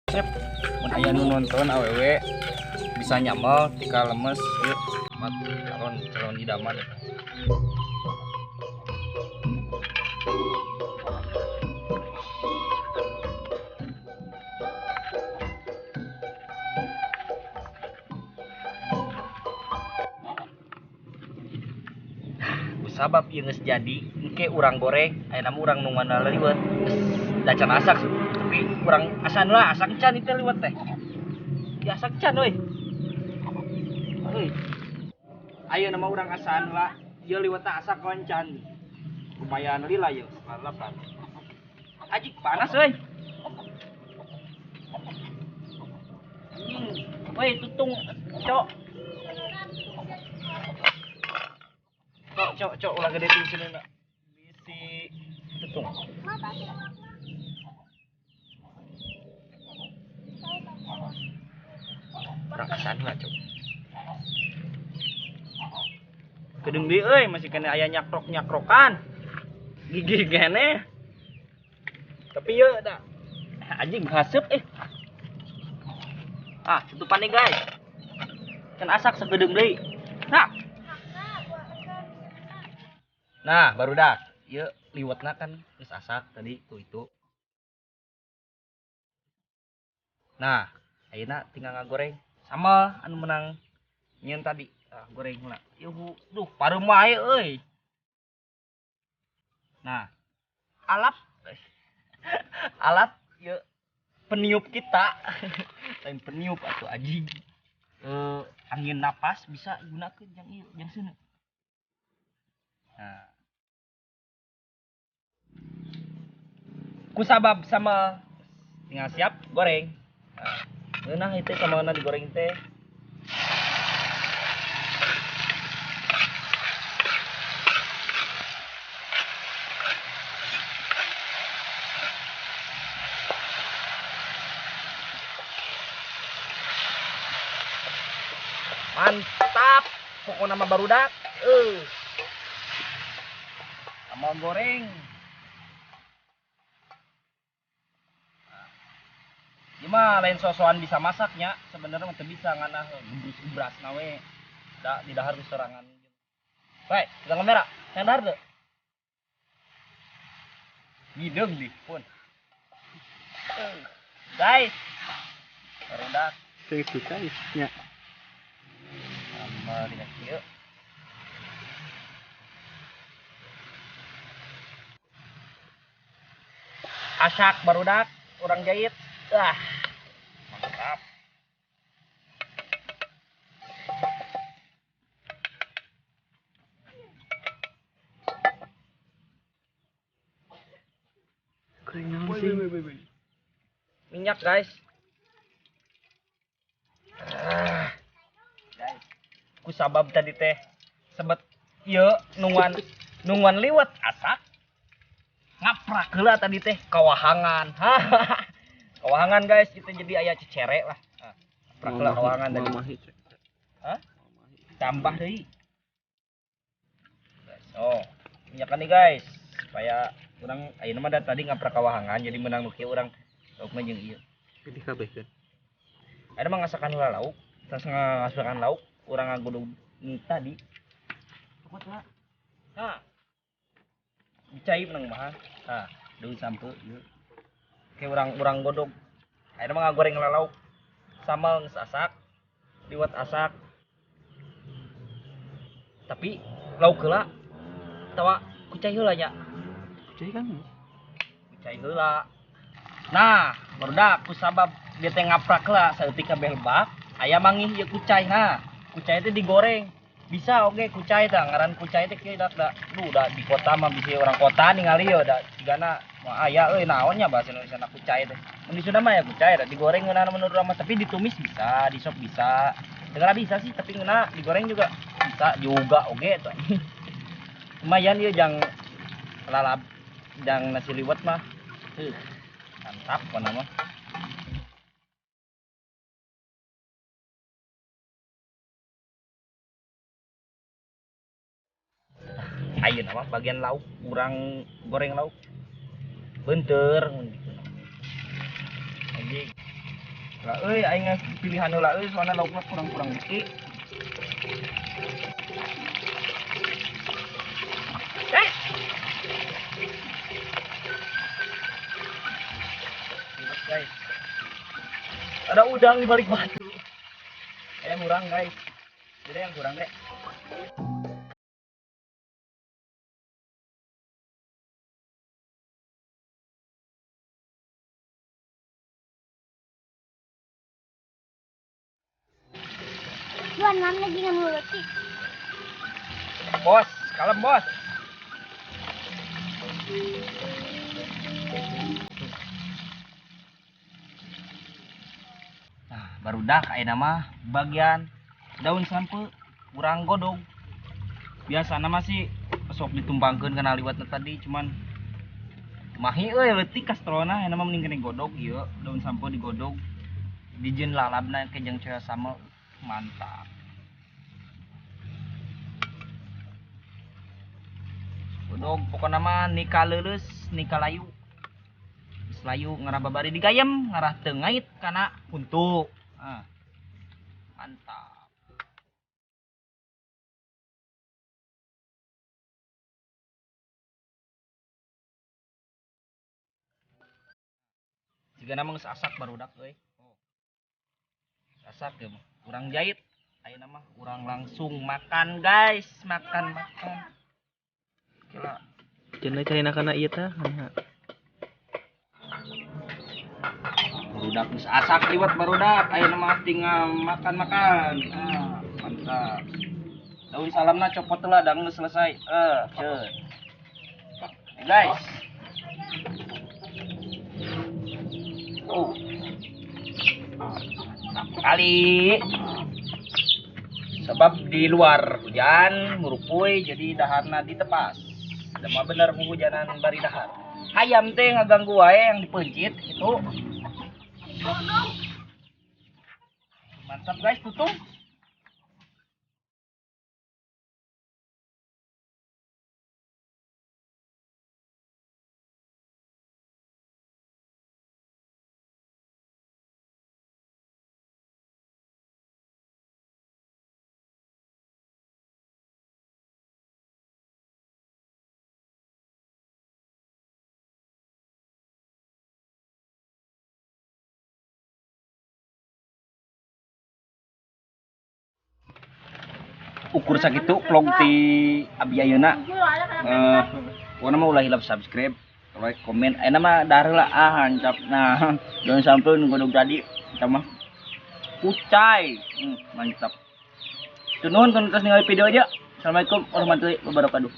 Sep, mun aya nu nonton awewe bisa nyamel tika lemes ieu mat calon calon idaman. Sabab ieu geus jadi engke urang goreng ayeuna mah urang nu ngandal liwet geus da can asak tapi urang asan lah asak can itu liwet teh di asak can euy euy ayeuna mah urang asan lah ieu liwetna asak lawan can lumayan lila ieu lalapan ajik panas euy anjing euy tutung cok cok cok ulah gede ting sini nak bisi tutung. Rakasan lah cok. Kedeng deui euy masih kena aya nyakrok-nyakrokan. Gigi kene. Tapi yeuh da anjing haseup eh. Ah, tutupan nih guys. Can asak sagedeung deui. Nah. Nah, barudak. Ieu liwetna kan geus asak tadi tuh itu. Nah, ayeuna tinggal ngagoreng sama anu menang nyieun tadi. Ah, goreng heula. Ieu duh pareum wae euy. Nah, alap alat ieu peniup kita. Lain peniup atuh anjing. Angin napas bisa gunakeun jang ieu, jang seuneu. Nah. Kusabab sama tinggal siap goreng. Nah, ngeunah itu sama ngeunah digoreng teh. Mantap, pokoknya mah barudak. Sama goreng. Ieu mah lain sosokan bisa masaknya, sebenarnya mah teu bisa nganah gebrus-gebras na we. Da di dahar sorangan. Baik, kita kamera. Yang dahar teu? Ngideung di pun. Guys. Barudak. Teu guys nya. Sama dina kieu. Asak barudak urang jahit. Ah, mantap. Sih. Minyak guys. Ah. Guys, ku sabab tadi teh sebet ieu nungguan liwet asak. Ngaprak heula tadi teh kawahangan. Kawahangan guys, itu jadi aya cecere lah. Nah, ngaprak heula kawahangan tadi. Hah? Tambah deui. Guys, oh, minyakan nih guys supaya urang ayeuna mah da tadi ngaprak kawahangan jadi menang nu kieu urang laukna jeung ieu. Jadi kabeh kan. Ayeuna mah ngasakan heula lauk, terus ngasakan lauk urang ngagodog tadi. Cokot lah. Nah. Dicai menang mah. Nah, deui sampe ieu. Oke, urang godog. Ayeuna mah ngagoreng heula lauk. Sambal geus asak, liwet asak. Tapi lauk heula atawa kucai heula nya. Kucai kan? Kucai heula. Nah, barudak ku sabab dia teh ngaprak heula saeutik kabeh lebak, aya mangih ieu kucai. Nah, kucai teh digoreng. Bisa oge kucai tah, ngaran kucai teh kieu dak da. Duh, da di kota mah bisi orang kota ningali ye da cigana mah aya euy naon nya bahasa Indonesia na kucai teh. Mun di Sunda mah ya kucai da digoreng ngeunah menurut urang mah, tapi ditumis bisa, disop bisa. Segala bisa sih, tapi ngeunah digoreng juga bisa juga oge tuh. Lumayan ieu jang lalap jang nasi liwet mah. Mantap pokona mah. Ayeuna mah bagian lauk urang goreng lauk. Beunteur mun gitu. Anjing. Lah euy aing pilihan heula euy soalna laukna kurang-kurang beuki. Guys. Ada udang di balik batu. Yang kurang guys. Jadi yang kurang deh. Juan, mana lagi nggak mau roti? Bos, kalem bos. Nah, barudak ayeuna mah bagian daun sampeu urang godog. Biasana mah sih sok ditumbangkeun kana liwatna tadi, cuman mahi euy leutik kastrona ayeuna mah mending kene godog ieu daun sampeu digodog. Dijieun lalabna ke jeung coya sambel mantap. Godog pokona mah nikah leuleus, nikah layu. Geus layu ngarah babari digayem, ngarah teu ngait kana huntu. Ah. Mantap. Jigana mah geus asak barudak euy. Oh. Asak ya mah. Urang jahit. Ayeuna mah urang langsung makan guys, makan-makan. Kira cenah caina kana ieu tah. Barudak geus asak liwat barudak, ayeuna mah tinggal makan-makan. Ah, mantap. Daun salamna copot heula da geus selesai. Ceun. Guys. Oh. Kali. Sebab di luar hujan murupuy jadi daharna ditepas. Da mah bener hujanan bari dahar. Hayam teh ngaganggu wae yang dipencit itu. Mantap guys, tutup. Ukur sakitu vlog ti abi ayeuna. Pokona mah ulah hilap subscribe, like, komen. Ayeuna mah dahar heula ah hancap. Nah, jangan sampai nu godog tadi eta mah kucai. Mantap. Nuhun kana tos ningali video aja. Assalamualaikum warahmatullahi wabarakatuh.